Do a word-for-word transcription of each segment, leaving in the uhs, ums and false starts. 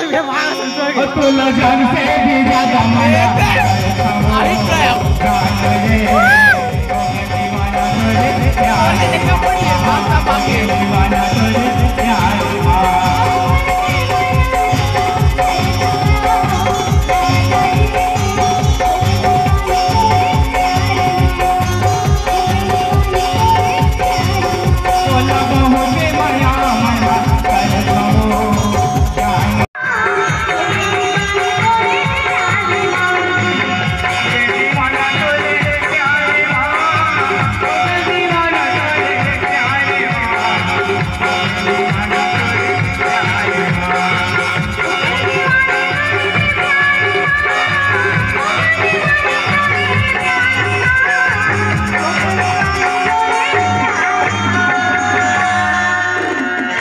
ये भाग संतोष के। और तोला जान से भी ज्यादा माया। अरे क्या?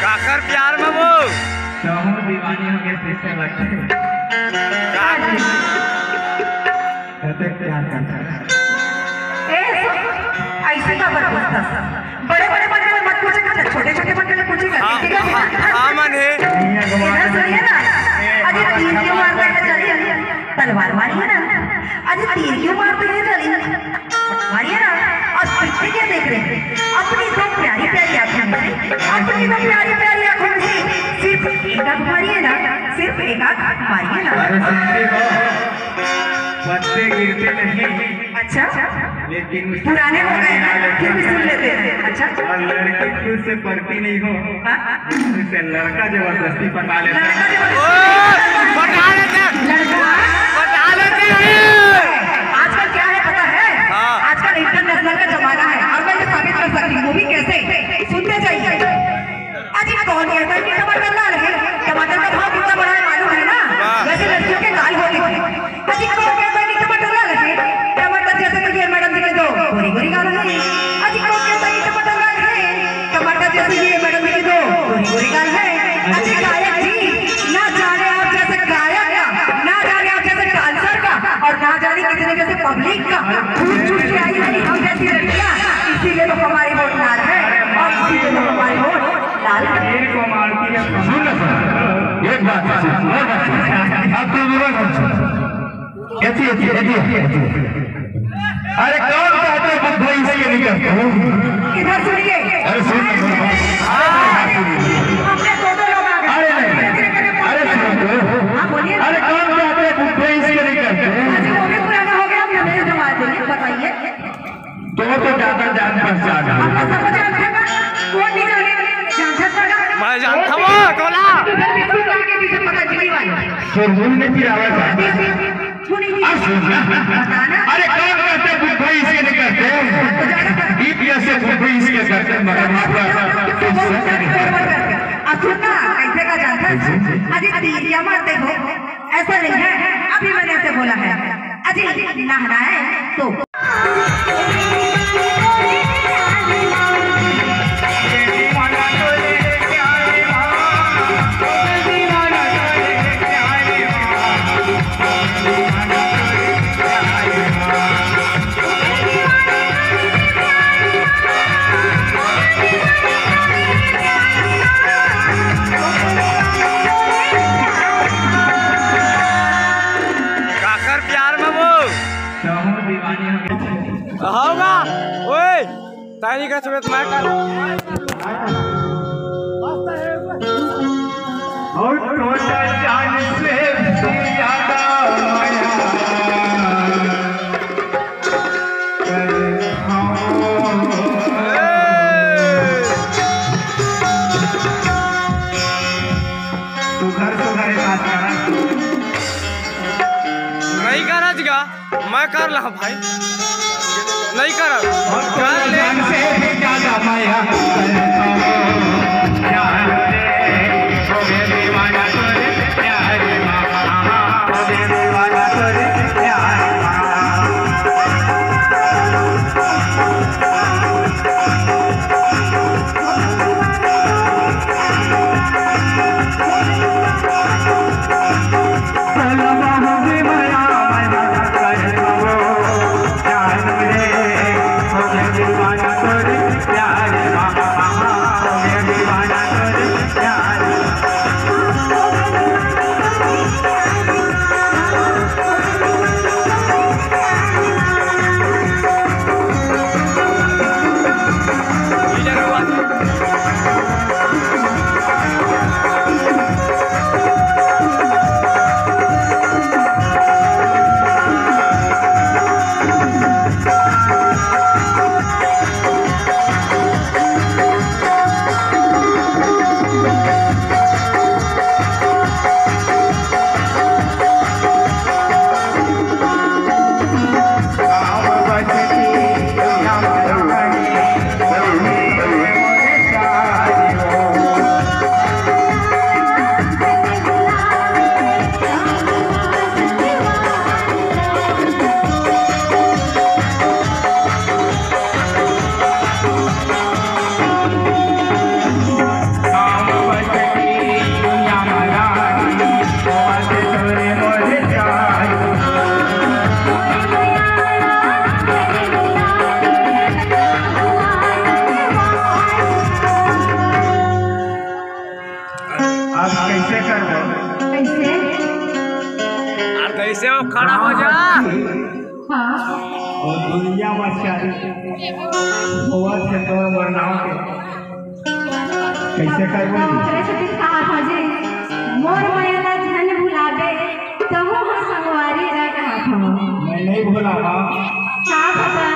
काकर प्यार में वो। कहूँ दीवानी हो गए, फिर से लग गए। कतेक प्यार करता है। ए, ऐसे का बर पूछता? बड़े बड़े मन के मत पूछे, छोटे छोटे मन के पूछे। हाँ, ठीक है? हाँ, हाँ, मन है। इधर सुनिए ना, अरे तीर क्यों मारते हैं, चलिए, तलवार मारिए ना। अरे तीर क्यों मारते हैं, चलिए, मारिए ना। और पीछे क्या देख रहे हैं? अपनी दो प्यारी प्यारी आंखों में, अपनी दो प्यारी प्यारी आंखों में से सिर्फ एक आंख मारिए ना, सिर्फ एक आंख मारिए ना। अरे सुनते हो, पत्ते गिरते नहीं। अच्छा, लेकिन पुराने हो गए हैं, फिर भी सुन लेते हैं। अच्छा, और लड़की खुद से पढ़ती नहीं हो, हाँ? उसे लड़का जबरदस्ती पटा लेता है। लड़का जबरदस्ती ओ, पटा लेते हैं। लड़का पटा लेते हैं। आजकल क्या है पता है? हाँ। आजकल इंटरनेशनल का जमाना है और मैं ये साबित कर सकती हूँ। वो भी कैसे? सुनते जाइए। अजी कौन कहता है कि टमाटर लाल है? टमाटर का भाव कितना बढ़ा है मालूम है ना? वाह। वैसे लड़कियों के गाल होते हैं। अजी कौन कहता है कि टमाटर लाल है? टमाटर जैसे तो ये मैडम जी के दो गोरी गोरी गाल है। अजी कौन कहता है कि टमाटर लाल है? टमाटर जैसे ये मैडम जी के दो गोरी गोरी गाल है। अजी गायक जी, ना जाने आप जैसे गायक का, ना जाने आप जैसे डांसर का, और ना जाने कितने जैसे पब्लिक का खून चूस के आई है हम जैसी लड़कियां, इसीलिए तो हमारी वोट लाल है और इसीलिए तो हमारी वोट लाल है। सुन ना, सुन। एक बात सुन, और बात सुन। अब तू मेरा बात सुन। एती, एती, एती, एती। अरे कौन कहते बुढ़ो इसके नहीं करते? इधर सुनिए। अरे सुन ना, सुन ना। हमने दो दो लोग आ गए। अरे नहीं। अरे सुन तो। हाँ, बोलिए। अरे कौन कहते बुढ़ो इसके नहीं करते? अरे वो भी पुराना हो गया, अब नए जमाने में, बताइए। तो तो ज्यादा जान पहचान है। अब तो सबको जानते हैं, कौन नहीं जाने? जानता था ना? मैं जानता हूँ, टोला। इधर बिल्कुल आगे पीछे पता चली वाली। सुरहुल में फिर आवे था। सुनिए। अब सुन ना। बताना। अरे कौन कहते बुढ़ो इसके नहीं करते? ईपीएस से बुढ़ो इसके करते, मगर वहाँ पर तो सच नहीं करते। अब सुन ना, कैसे का जानता है? अजी तीर क्या मारते हो? ऐसा नहीं है, अभी मैंने ऐसे बोला है। अजी नहरा है तो। काकर प्यार में वो। कहूँ दीवानी हो गई। होगा। ओए, तारी का समेत मैं कर। और टोला जान से भी ज्यादा माया। तू घर से घर बात करा। नहीं करा जी का, मैं कर ला भाई, नहीं करा। और कर ले। जान से भी ज्यादा माया। खड़ा हो जा। हाँ। अउ दुनिया म चारी होवत हे तो मोर नाव के कइसे करबो? ओकरे सेती कहाथंव जी, मोर मया ला झन भुलाबे, तहूँ ह संगवारी रह कहाथंव। मैं नइ भुलावंव। का पता?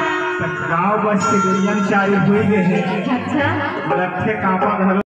त गाँव बस के दुनिया म चारी होई गे हे। अच्छा। रखे कांपा घलो।